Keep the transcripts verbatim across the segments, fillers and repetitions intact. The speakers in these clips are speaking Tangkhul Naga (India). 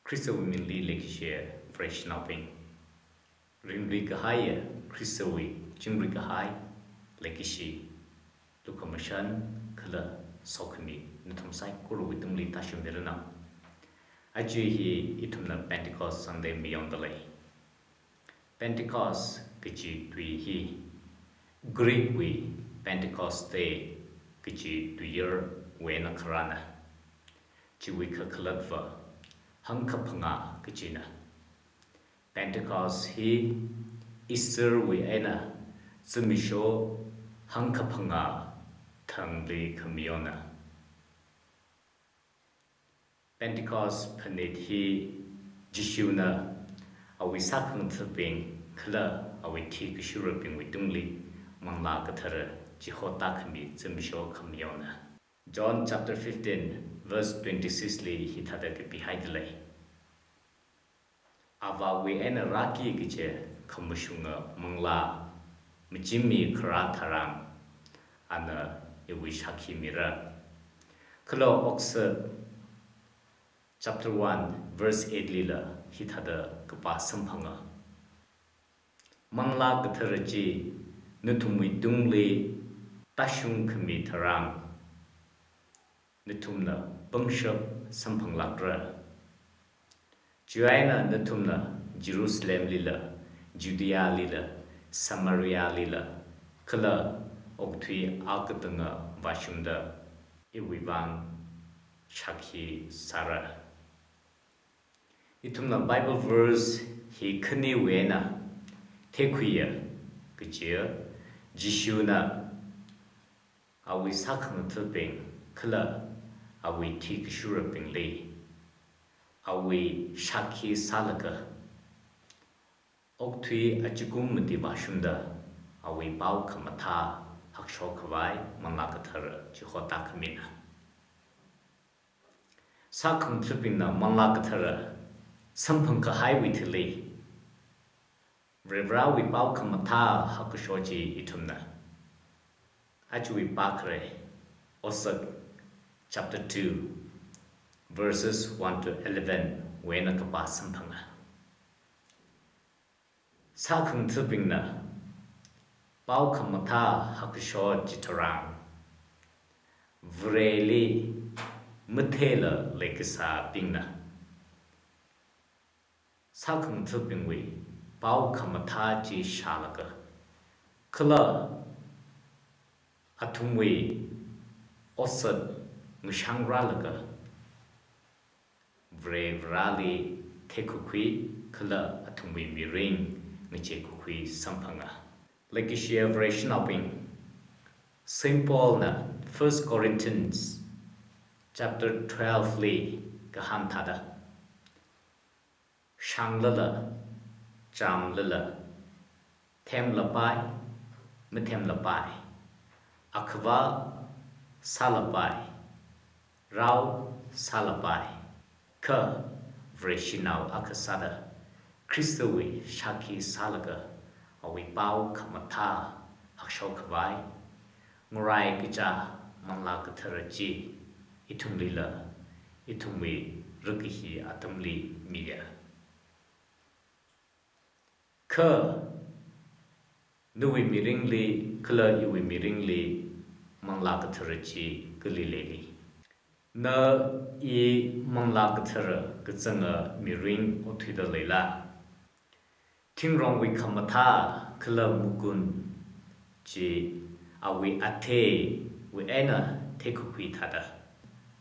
Khristawui mingli leikashi Vareshinaobing, ringrikahaiya Khristawui chingri kahai leikashi, lukhamashan kala sokhami nathum saikorawui tungli tāshungmiranu. Aja hi ithumna Pentecost Sunday mayondalei. Pentecost kaji tui hi Greek wui Pentecoste kaji tuiyarwui eina kharāna. Chiwui kakhalatva hangkaphangā kajina. Pentecost hi Easter wui eina zimiksho hangkaphangā thangli khamayona. Pentecost phanit hi Jishuna awui sākhangathabing kala awui thikashurabingwui tungli Manglā Kathara chihotākhami zimiksho khamayona. John chapter fifteen verse twenty-six li hithāda kapihaidalei. Avāwui eina rāki kachi khamashunga manglā machimmi kharā tharan, ana iwui shākhi mira. Kala Okathurbing chapter one verse eight lila hithāda kapā samphanga. Manglā Kathara chi nathumwui tungli tāshungkhami tharan, nathumna pangshap samphanglākra. Chiwui eina nathumna Jerusalemlila, Judealila, Samarialila, kala okathui akatanga vāshungda iwui vang shākhi sāra. Ithumna Bible verse hi khaniwui eina theikhuiya kajiya, Jishuna awui sākhangathabing kala awui thikashurabingli awui shākhi sālaga, okathui achikun mati vāshungda awui pao khamathā hakshokhavai Manglā Kathara chihotākhamina. Sākhangathabingna Manglā Kathara samphangkahaiwui thili, Varivarāwui pao khamathā hakkasho chi ithumna ajawui pākhare, Otsak chapter two, verses one to eleven wui eina kapā samphanga. Sākhangathabingna pao khamathā hakkasho chitharan, Vareli matheila leikasābingna sākhangathabingwui pao khamathā chi shālaga, kala athumwui otsak ngashāngrālaga, Varivarāli theikakhui kala athumwui mirin ngacheikakhui samphanga. Leikashiya Vareshinaobing, Saint Paulna First Corinthians chapter twelve li kahāng thāda, shānglala, chāmlala, themlapai, mathemlapai, akhava sālapai, rao sālapai, kha Vareshinao akha sāda Khristawui shākhi sālaga awui pao khamathā hakshokhavai, ngarai kachā Manglā Kathara chi ithumlila, ithumwui rakahi atamli miya. Kha nawui mirinli kala iwui mirinli Manglā Kathara chi kali leili? Na i Manglā Kathara kazanga mirin othuida leila? Thingrongwui khamathā kala mugun chi awui atheiwui eina theikakhui thāda,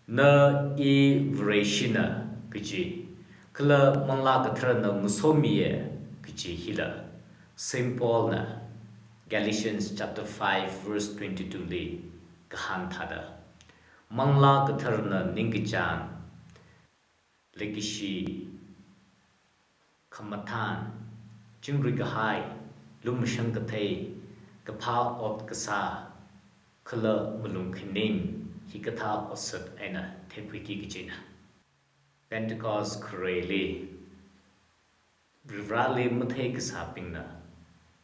na i Vareshina kaji, kala Manglā Katharana ngasomiya kaji hila Saint Paulna Galatians chapter five verse twenty-two li kahāng thāda, Manglā Katharana ningkachāng, leikashi, khamathān, chingri kahai, lumashan kathei, kaphā ot kasā, kala malung khaning hikathā otsak eina theikhuiki kajina. Pentecost khareli Varivarāli mathei kasābingna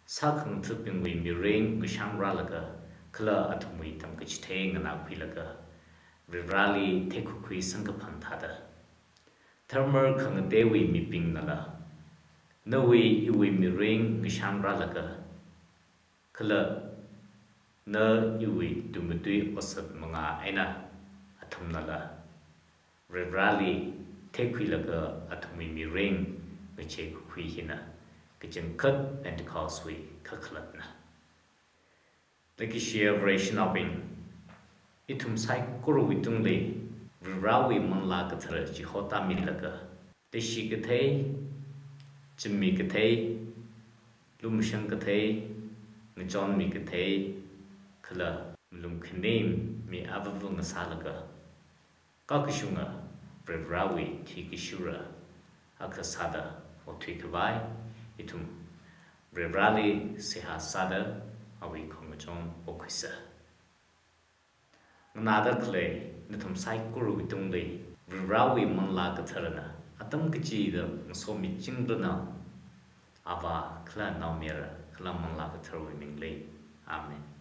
sākhangathabingwui mirin ngashāngrālaga kala athumwui tamkachithei nganākhuilaga Varivarāli theikakhui samkaphang thāda, Dharma khangateiwui mibingnala, nawui iwui mirin ngashāngrālaga, kala na iwui tuimatui otsak mangā eina athumnala Varivarāli theikhuilaga athumwui mirin ngacheikakhui hina kachangkhat Pentecost wui kakhalatna. Leikashiya Vareshinaobing, ithum saikorawui tungli Varivarāwui Manglā Kathara chihotāmilaga, leishikathei, zimmi kathei, lumashan kathei, ngachonmi kathei, kala malung khanim mi avāva ngasālaga, kakashunga Varivarāwui thuikashura akha sāda othui khavai, ithum Varivarāli seihā sāda awui khongachon pokhuisa. Nganāda khalei nathum saikorawui tungli Varivarāwui Manglā Katharana atam kachida ngasomichingranu. Avā kala Naomayara kala Manglā Katharawui mingli. Amen.